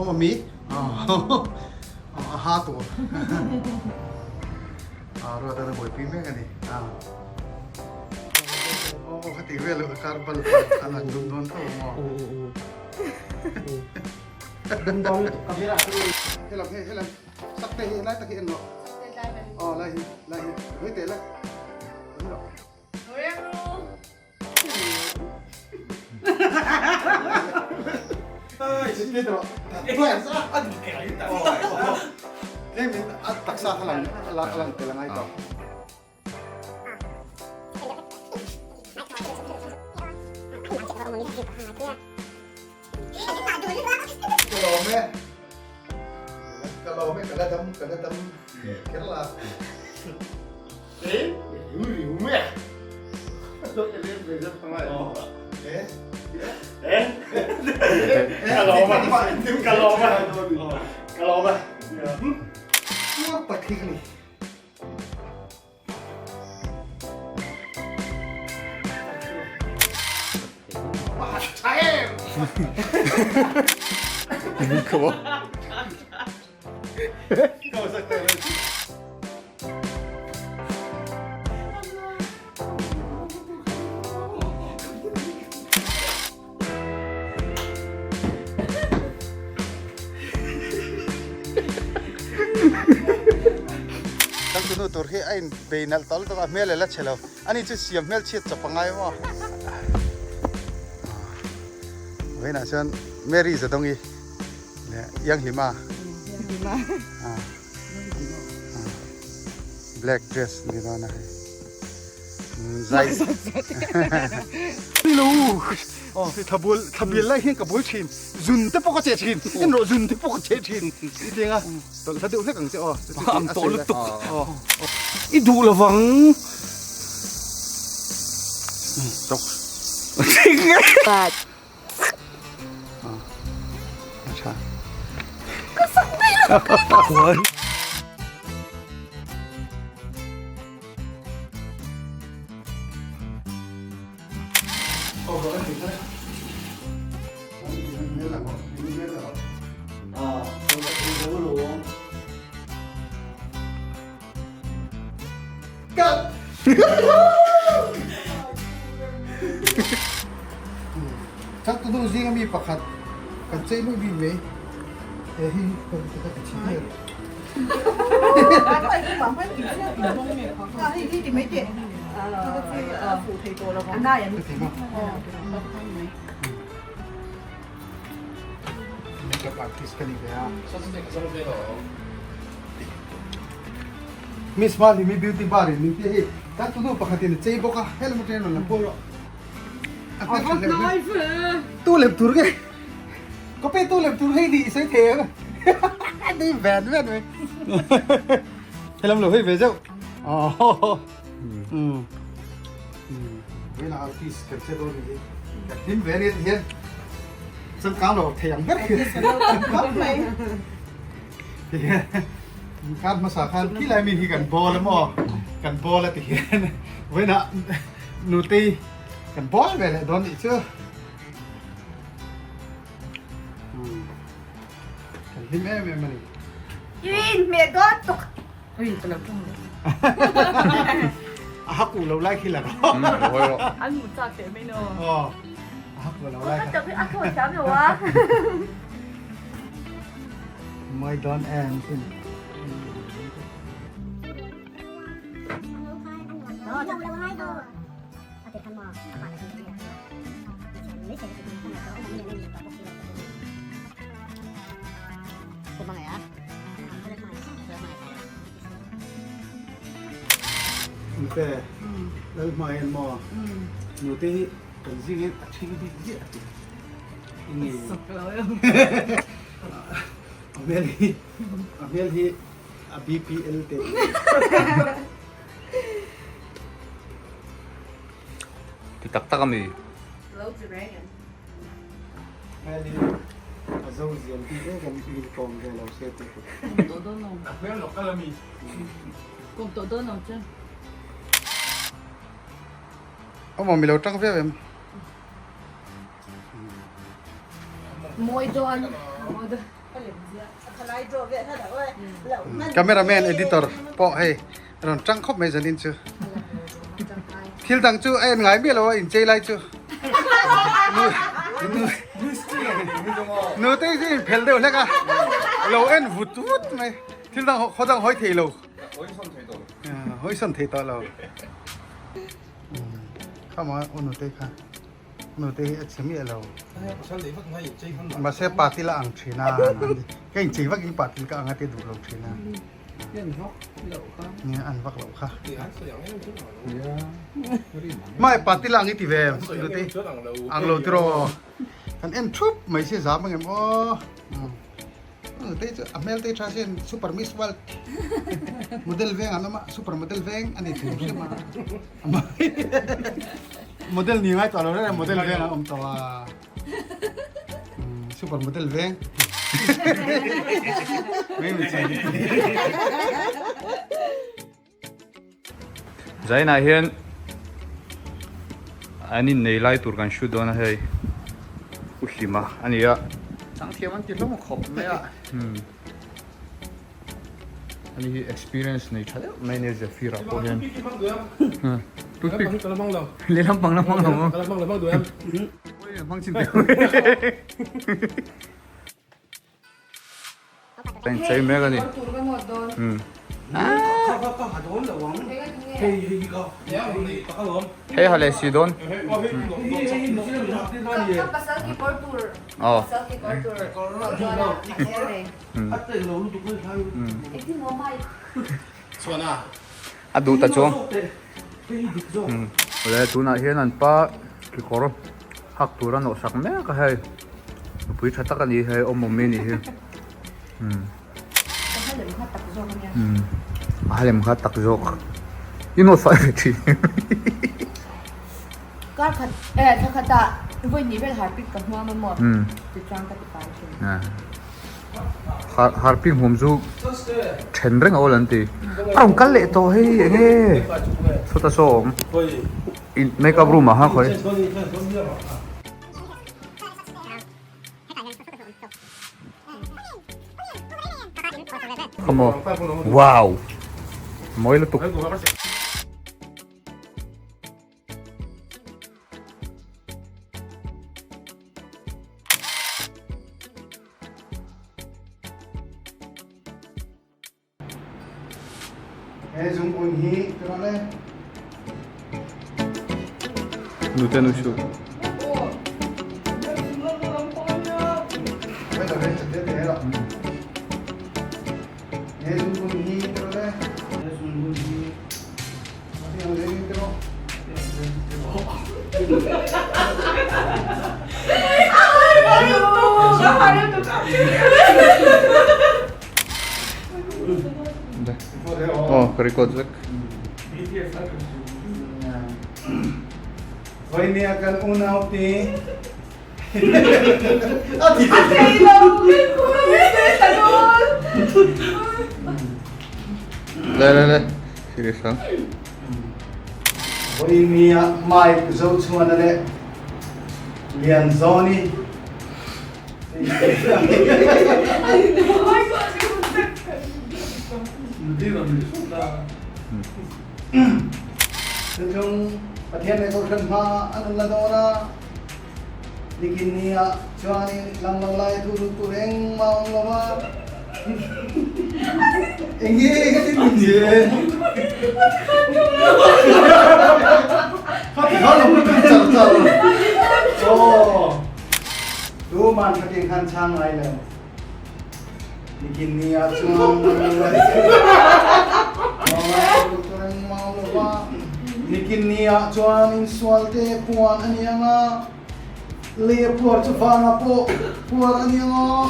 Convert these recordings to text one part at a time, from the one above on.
Awm ami? A ha tur. A ruat a buaipui mek a ni. Aw khati vel a kar bal a lang dum dawn tho ang aw. Dum dawn lutuk ka hmel ah chu. Helam hei helam sak te hi lai tak hi en rawh. Aw lai hi lai hi hawi teh le. Hawi rawh. Taksa kha lang lang tel angai tawh. Ka lawm e. Ka lawm e ka la dam ka la dam kher la. Kan tunu tur hi a in bei nalh tawh lutuk a, hmel a la chhe lo. Ani chu siam hmel chhiat chawp a ngai maw? Vawiinah chuan Mary Zadongi leh Ianghlima Black dress ni dawn a hei. Zai. Lo. Oh, thabul thabil lai hian ka bul thin. Zun te pawh ka che thin. En rawh zun te pawh ka che thin. I tinga tawlh hla deuh hlek ang che aw. Ang tawh lutuk. I duh lovang. Tok. But Changtunu zinga mi pakhat kan chei luih bik mai he hi kan ka ti chhin vel. Makeup artist ka ni ve a. Miss Malimi beauty bar in min ti hei kan tunu pakhat in a chei bawk a helmet atangin rawn la kual rawh a hmel tha leh tu lem tur nge ka pe tu lem tur hei ni i sawi thei ang nui ven ven mai helam lo hei ve zeuh um vela artist kan che dawn ni hi kan hlim ve ania ti hian changkang lo thei ang ber khi Khan hmasa khan khi lai mi hi kan bawl a maw kan bawl a ti hian vawiinah nutei kan bawl ve leh dawn nih chu kan hlim em em a ni. In hmeh dawn tuk. A haku lo lai khi la rawh. An hmu chak teh mai no. Aw a haku lo lai kha. A thaw thiam lo a. Mawi dawn em sin. Nute, Lalhmai an maw? Nute hi kan zingin a ṭhing bik ziah a ti. A hmel hi a hmel hi a BPL te. Ti tak tak ami. Lo ti reng em. Hmel hi a zo zial bik em kan min kawm ve lo se ti. Kawm tawh dawn lo. A hmel local ami. Kawm tawh dawn lo che. Awm mi lo tang viau em. Mawi dawn. Mawi dawn. Cameraman editor pawh hei rawn tang khawp mai zanin chu. Thil dang chu a en ngai miah lo a inchei lai chu. Nute chu inphel deuh hlek a, lo en vut vut mai. Thil dang khaw dang hawi thei lo. Hawi sawn thei tawh lo. Khama aw nute kha. Nute hi a chhe miah lo. Mahse party la ang thin a. Ka inchei vak in party ka ang a ti duh lo thin a. Nia an vak loh kha. Mai party la ang i ti ve nute. Ang lo tiraw. Kan en thup mai sia zam angem aw. Te chu a hmel te tha sin super miss world model veng an awm a super model veng a ni thei hrim a model ni ngai tawh lo reng model veng an awm tawh a super model veng mai mai chan Zainah hian an innei lai tur kan shoot dawn a hei u hlima a ni a. Changthiam an ti hlawm khawp mai a. Ani hi experience nei tha deuh mai a nia Zephyr ah pawh hian. Toothpick lehlam pang la hmang lo maw? Hmang chin teh. Chei mek a ni. Hei ha leh si dawn. Aw. A duh ta chuang. Awle tunah hian an pa kekawr hak tur a nawh sak mek a hei. Nupui tha tak a ni hei awm awm mai a ni hi. A halem kha tak zawk. I nawh fai ve thin. Kar khat eh thla khatah vawi hnih vel harpik ka hmuam a maw tichuan ka ti fai thin. Harpik hmuam chu then reng a awl an ti. A rawn kal leh tawh hei eng nge sawta saw a awm. In make up room ah khan khawi. Khawmaw wow mawi lutuk. He zungpun hi ka rawh le. Nute nu shu. He zungpun hi ka rawh le. He zungpun hi. Oh, ka record vek. Voinia kan unau te. Le le le. Serious ang. Voinia Mike Zochhuana le Lianzoni. Tuchung Pathian le Kohhran hma an un la dawn a. Nikin ni ah chuanin lang lo lai thu lut tur engmah a awm lo va. Eng nge ka ti min che? Kha lo lut char char. Aw. Tuman kha tiang khan chhang ngai lo. Nikin ni ah chuan lang lo lai thu lut tur engmah a awm lo va. Nikin ni ah chuan insual te puan a ni ang a, lei a puar chu vana pawh puar a ni ang aw.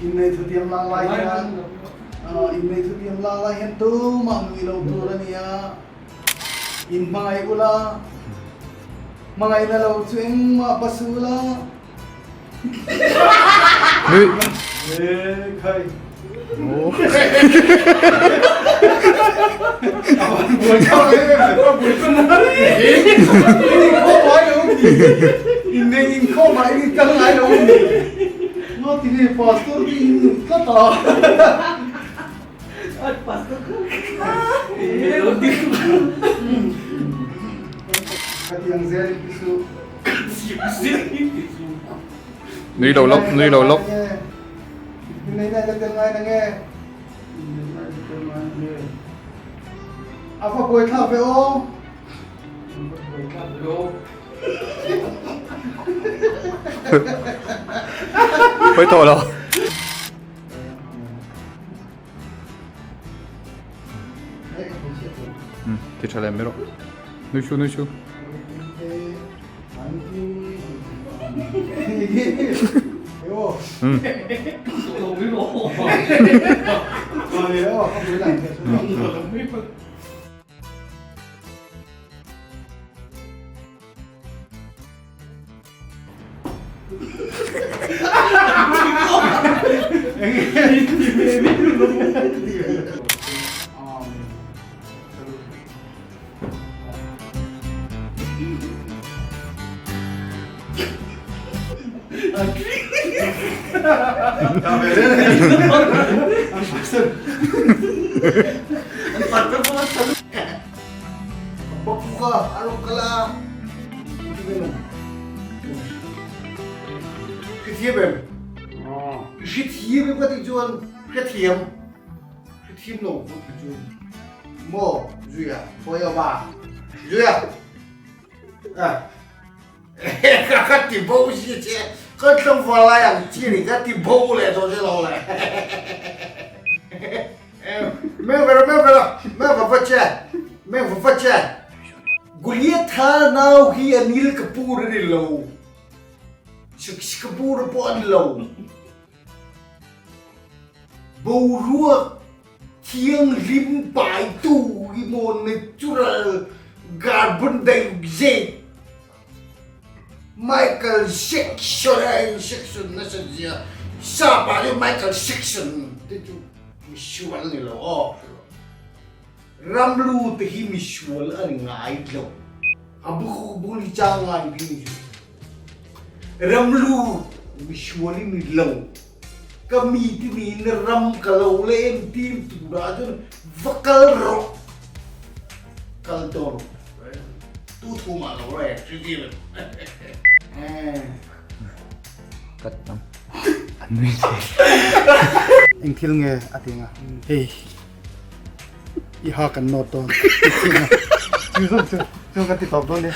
Innei thutiam lak lai hian innei thutiam lak lai hian tumah nui lo tur a ni a, inhmangaih ula, hmangaihna lo chu engmah basu ula. Nui. Khai. Nga ti nge pastor hi in nun tlat a. Ka ti ang zel in ti su. Nui lo lawk, nui lo lawk. Nei nei la tel ngai na nge. A va buai thlak ve aw. Hawi tawh lo. Ti tha leh mai rawh. Nui chu nui chu. Bakuka a rawn kal a. Hrethiam em? Hrethiam em ka tih chuan hrethiam. Hrethiam lo ka tih chuan maw Zuia khawi a va Zuia ka ti bo si che ka tlangval lai ang chi ni ka ti bo leh tawh che lo le. Meng vera meng vera meng va va che meng va va che Goliatha nau hi Anil Kapoor a ni lo Shashi Kapoor pawh a ni lo Boruak thianghlim paitu hi maw natural carbon dioxide Michael Jackson a injection nasa zia sap ah hian Michael Jackson te chu misual ni lo aw Ramlu te hi misual a ni ngai lo a bu bu ni chang ngai bi ni chu Ramlu misual i ni lo ka mi ti ni in ram ka lo le en tir tur ah chuan va kal rawh kal dawn Tu thu mah lo reng hri ti lo. Ka tam. An nui thei. Eng thil nge a ti nga. Hei. I ha kan nawt dawn. Chu chu chu kan ti tawp dawn nia.